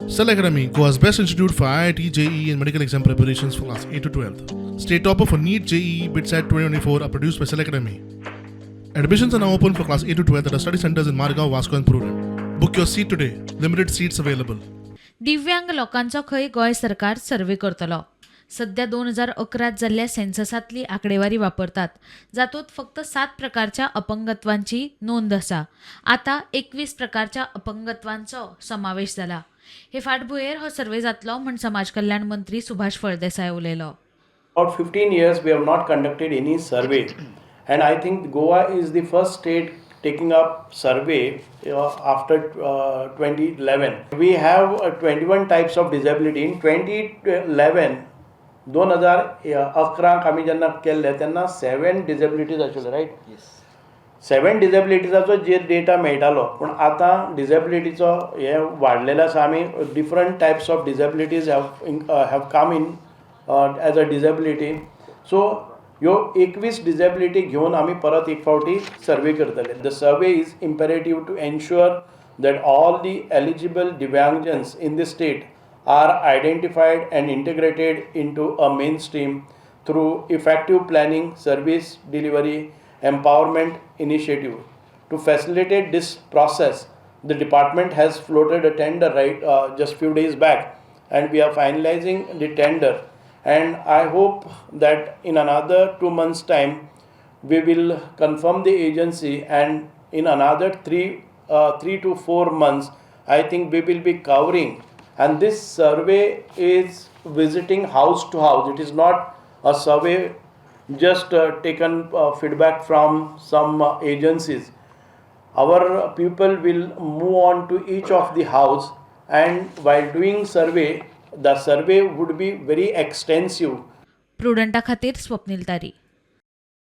Cell Academy, Goa's best institute for IIT, JEE, and medical exam preparations for class 8 to 12. State topper for NEET, JEE, BITSAT 2024 are produced by Cell Academy. Admissions are now open for class 8 to 12 at our study centers in Margao, Vasco, and Prudent. Book your seat today. Limited seats available. दिव्यांग लोकांचो खंय गोंय सरकार survey करतलो. सध्या 2011त जाल्ल्या सेन्ससांतली आंकडेवारी वापरतात, जातूंत फक्त सात प्रकारच्या अपंगत्वांची नोंद आसा. आतां 21 प्रकारच्या अपंगत्वांचो समावेश जाला. हे फाटभुंयेर हो सर्वे जातलो म्हूण समाज कल्याण मंत्री सुभाष फळदेसाय उलयलो. About 15 years we have not conducted any survey, and I think Goa is the first state taking up survey after 2011. We have 21 types of disability. In 2011, 2011क आमी जेन्ना केल्ले तेन्ना सेवन डिजेबिलिटीज आशिल्ल्यो, रायट? सेवन डिजेबिलिटीजाचो जे डेटा मेळटालो, पूण आतां डिजेबिलिटीचो हे वाडलेलो आसा. आमी different types of disabilities have come in as a disability, so ह्यो 21 डिजेबिलिटी घेवन आमी परत एक फावटी सर्वे करतले. The survey is imperative to ensure that all the eligible Divyangjans in the state are identified and integrated into a mainstream through effective planning, service delivery, empowerment initiative. To facilitate this process, the department has floated a tender, right, just few days back, and we are finalizing the tender. And I hope that in another 2 months' time, we will confirm the agency, and in another 3 to 4 months, I think we will be covering. And this survey is visiting house to house. It is not a survey just taken feedback from some agencies. Our people will move on to each of the house, and while doing survey, the survey would be very extensive. प्रुडंटा खातीर स्वप्नील तारी.